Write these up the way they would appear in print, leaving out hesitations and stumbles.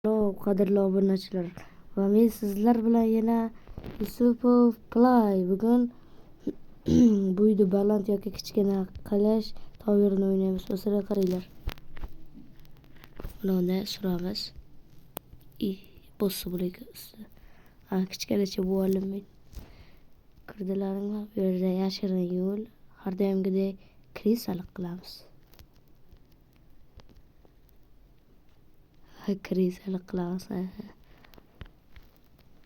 Salom qadrli obunachilar va men sizlar bilan yana Yusupov Play. Bugun bo'yni baland yoki kichkina qilish toverini o'ynaymiz. O'sira qaranglar. Buni suramiz. Possible usti. Ha, kichkinacha bo'ldim men. Kirdilaringmi? Bu yerda yashirin yo'l. Har doimgidek krisalik qilamiz. Krisalik qilamiz.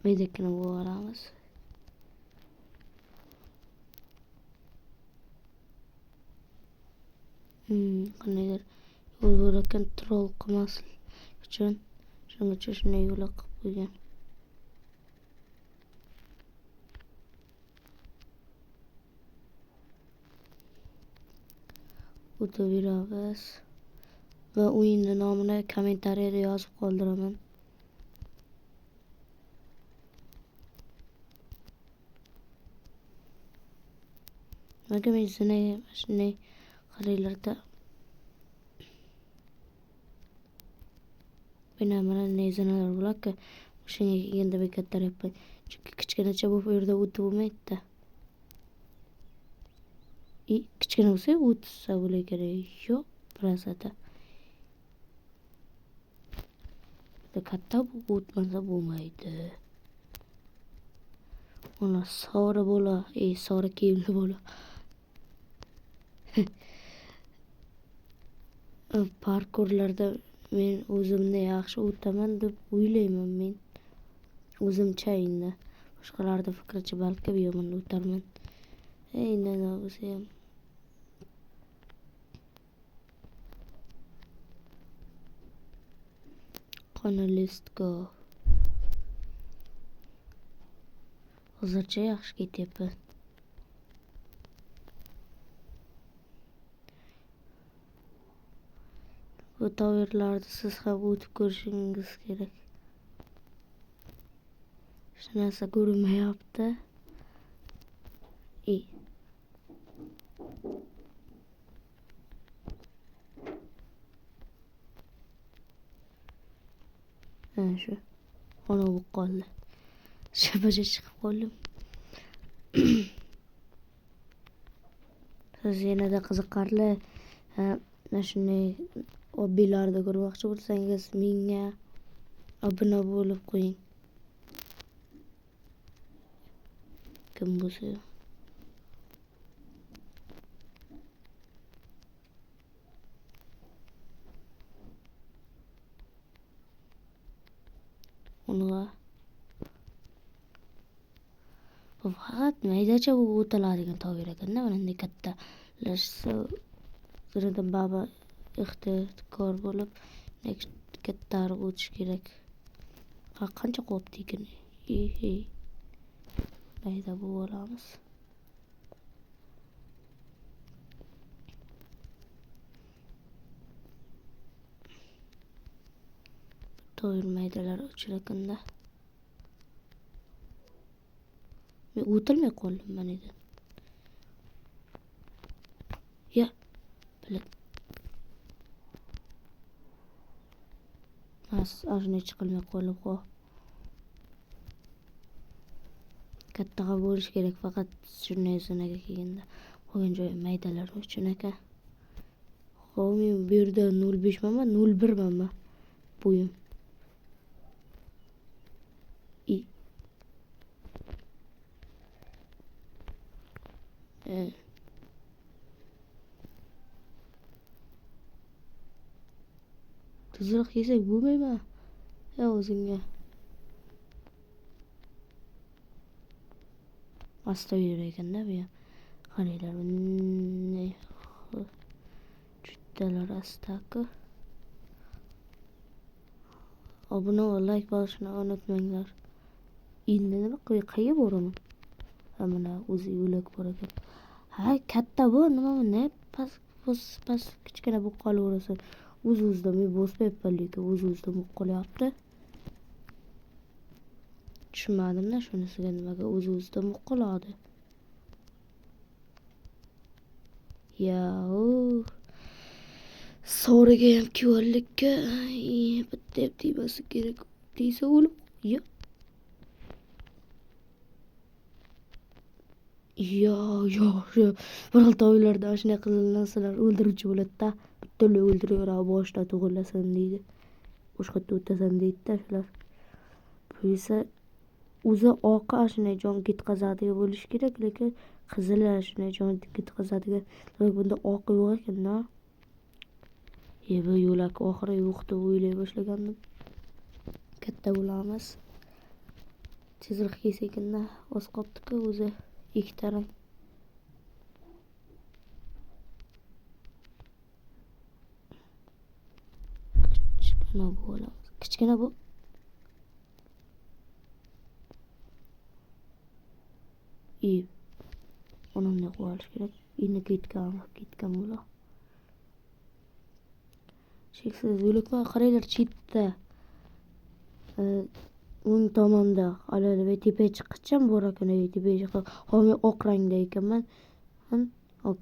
Meydakini bo'lamiz. Qandaydir yo'l bor ekan, troll qilmaslik uchun shuning uchun shunday yo'l qilib qo'ygan. O'taveramiz va o'yinning nomini kommentariyada yozib qoldiraman. Nimaga men zinaga shunday qaranglarda bina mana bunday zinalar bo'ladi-ku, o'shanga kelganda bekatdaryapman. Chunki kichkinacha bo'lib u yerda o'tib bo'lmaydi-da. Kichkina bo'lsa o'tsa bo'lar kerak. Yo'q, birasada. Katta bo'lib o'tmasa bo'lmaydi. Uni sori bola, sori kiyimli bola. Parkurlarda men o'zimni yaxshi o'taman deb o'ylayman men. O'zimcha endi. Boshqalarning fikricha balki yomon o'tarman. Endi nima bo'lsa ham. Qani, let's go. Hozircha yaxshi ketyapman. Bu toverlarni siz ham o'tib ko'rishingiz kerak. Hech narsa ko'rinmayapti. Ha, shu. Ona bo'lib qoldi. Shabacha chiqib qoldim. Siz yanada qiziqarli mana shunday obbilarni ko'rmoqchi bo'lsangiz menga obuna bo'lib qo'ying. Kim bo'lsa. Unga bu faqat maydacha bo'lib o'tiladigan tover ekanda, mana bunday kattalashsa zinadan baba ehtiyotkor bo'lib kattaroq o'tish kerak. Ha, qancha qo'yibdi ekan? Mayda bo'lib olamiz. Tover maydalar uchar ekanda. Men o'tilmay qoldim mana endi. Ya, bilib. Ashunday chiqilmay qolib qo'y. Kattaga bo'lish kerak faqat shunday zinaga kelganda. Qolgan joyi maydalar uchun ekan. Xo'p, men bu yerda 0.5 manman, 0.1 manman bo'yim. Tezroq yesak bo'lmaymi? Ya o'zingga. Asta yurar ekanda bu ham. Qaranglar, bunday judalar asta-ku. Obuna va like bosishni unutmanglar. Endi nima qayerga boraman? Ha, mana o'zi yo'lak bor ekan. Ha, katta bu nima bu? Past kichkina bo'lib qolaverasan. O'z-o'zidan men bosmayapman, lekin o'z-o'zidan bo'lib qolyapti. Tushunmadim-da shunisiga nimaga o'z-o'zidan bo'lib qoladi. Ya, Soriga ham kiyollikka bitta ham tegmasa kerak. Tegsa o'lib, yo. Yo, yo, shu bir xil toylarda shunday qizil narsalar o'ldiruvchi bo'ladi-da. Butunlay o'ldiraveradi, boshida tug'ilasan deydi. Boshqa o'tasan deydi-da shular. Bu esa o'zi oqi shunday jon ketqazadigan bo'lishi kerak, lekin qizili shunday jon ketqazadigan. Demak, bunda oq yo'q ekan-da. Bu yo'lak oxiri yo'q deb o'ylay boshlagandim. Katta bo'lamiz. Tezroq kelsa-da, oz qolibdi-ku o'zi ikkita rang. Kichkina bo'lamiz. Kichkina bu. Uni bunday qo'yib olish kerak. Endi ketgan bular. Cheksiz yo'lakma qaranglar, chetda o'ng tomonda hali tepaga chiqqancha bor ekan, tepaga chiqib, hozir men oq rangda ekanman.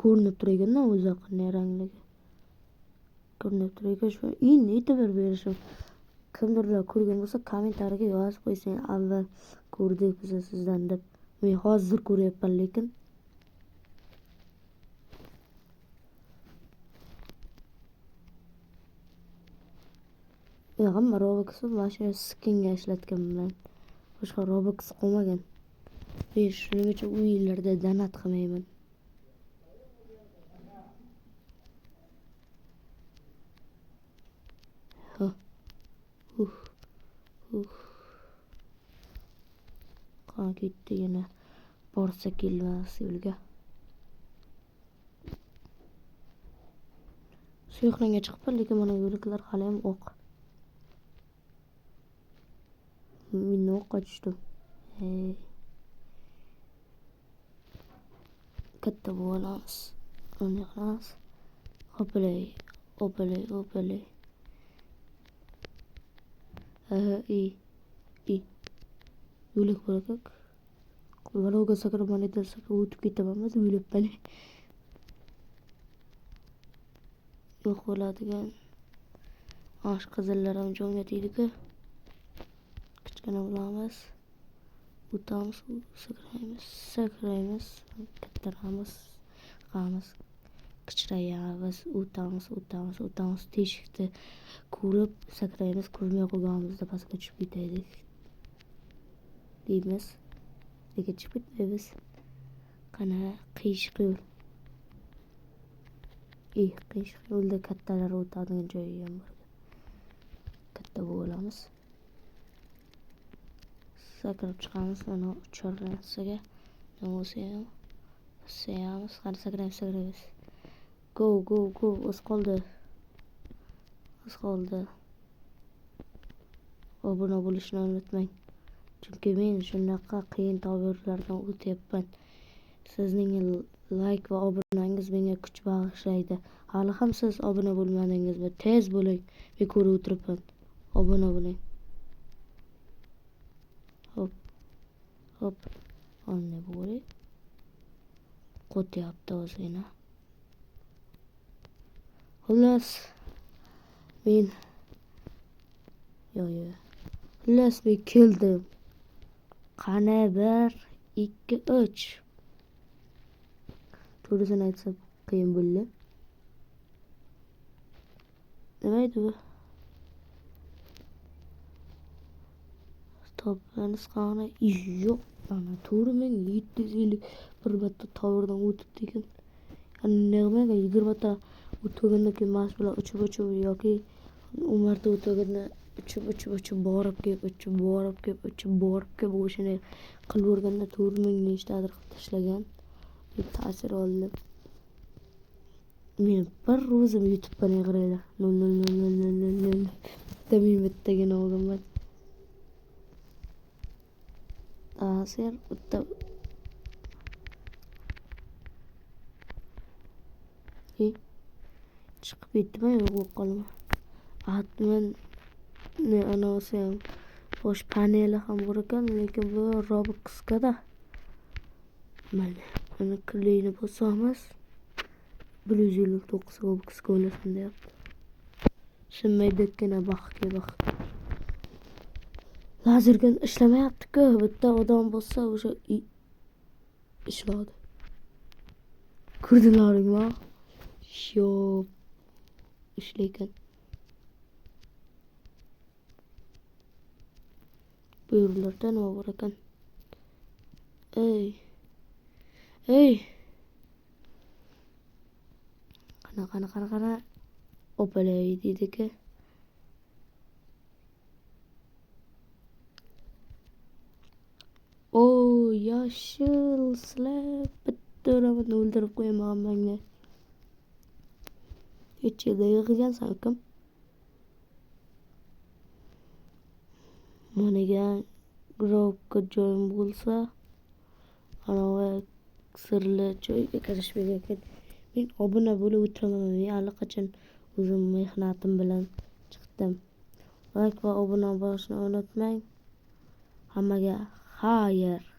Ko'rinib tur ekan-da o'zi qanday rangligi. Ko'rinib tur ekan, shu endi e'tibor berishim. Kimdirlar ko'rgan bo'lsa, kommentariyaga yozib qo'ysin, avval ko'rdik biz sizdan deb. Men hozir ko'ryapman lekin. Hamma Robux'ni mana shu skinga ishlatganman. Boshqa Robux qolmagan. Men shuning uchun o'yinlarda donat qilmayman. Qani ketdi yana. Borsa kelmas yo'lga. Suyuq rangga chiqibman, lekin mana yo'laklar hali ham oq. Men oqqa tushdim. Katta bo'lamiz. Bunday qilamiz. Hopalay, hopalay, hopalay. Yo'lak bor ekan. Valoga sakrab mana sakrab o'tib ketaman deb o'ylabman. Yo'q bo'ladigan osh qizillar ham jonga tegdi-ku. Kichkina bo'lamiz. O'tamiz, sakraymiz, sakraymiz, kattaramiz, qamiz, kichrayamiz, o'tamiz, o'tamiz, o'tamiz. Teshikni ko'rib sakraymiz, ko'rmay qolganimizda pastga tushib ketaylik deymiz. Lekin tushib ketmaymiz. Qani qiyshiq yo'l. Qiyshiq yo'lda kattalar o'tadigan joyi ham bor. Katta bo'lamiz. Sakrab chiqamiz mana uchar narsaga. Nima bo'lsa ham sayamiz. Qani sakraymiz, sakraymiz. Go, go, go. Oz qoldi. Oz qoldi. Obuna bo'lishni unutmang. Chunki men shunaqa qiyin to'g'rilardan o'tyapman. Sizning like va obunangiz menga kuch bag'ishlaydi. Hali ham siz obuna bo'lmadingizmi? Tez bo'ling. Men ko'rib o'tiribman. Obuna bo'ling. Hop. Hop. Qanday bo'ling? Qo'tyapti ozgina. Xullas men yo. Xullas men keldim. Qani 1 2 3. To'g'risini aytsam qiyin bo'ldi. Nima edi bu? Topamiz qani? Yo'q, mana 4751 marta towerdan o'tibdi ekan. Ya'ni nimaga 20 ta o'tgandan keyin mana shu bilan uchib-uchib yoki 10 marta o'tganda uchib-uchib borib kelib, uchib borib kelib, uchib borib kelib o'shani qilib o'rganda 4000 nechtadir qilib tashlagan. Deb ta'sir oldim. Men bir o'zim yutibman qaranglar. 0 0 0 0 0 0. Bitta men bittagina olganman. Ta'sir bitta chiqib ketdimi yo'q bo'lib qoldimi? Admin ne anasi ham bosh paneli ham bor ekan, lekin bu Robuxga-da. Mana uni kleyni bosamiz. 159 Robuxga olasan deyapti. Sinmaydikkina baxtga baxt. Lazergan ishlamayapti-ku. Bitta odam bo'lsa o'sha ishladi. Ko'rdilaringmi? Yo'q. Ishlaykan. Bu yerlarda nima bor ekan? Ey. Ey. Qana qana qana qana. Opalay deydi-ku. O, yashil sizlar bitta uraman o'ldirib qo'yaman hammangni. Hech yerda yig'ilgansan ukam. Maniga grovga joyim bo'lsa, anavi sirli joyga kirish kerak. Men obuna bo'lib o'tiraman. Men allaqachon o'zim mehnatim bilan chiqdim. Like va obuna bo'lishni unutmang. Hammaga xayr.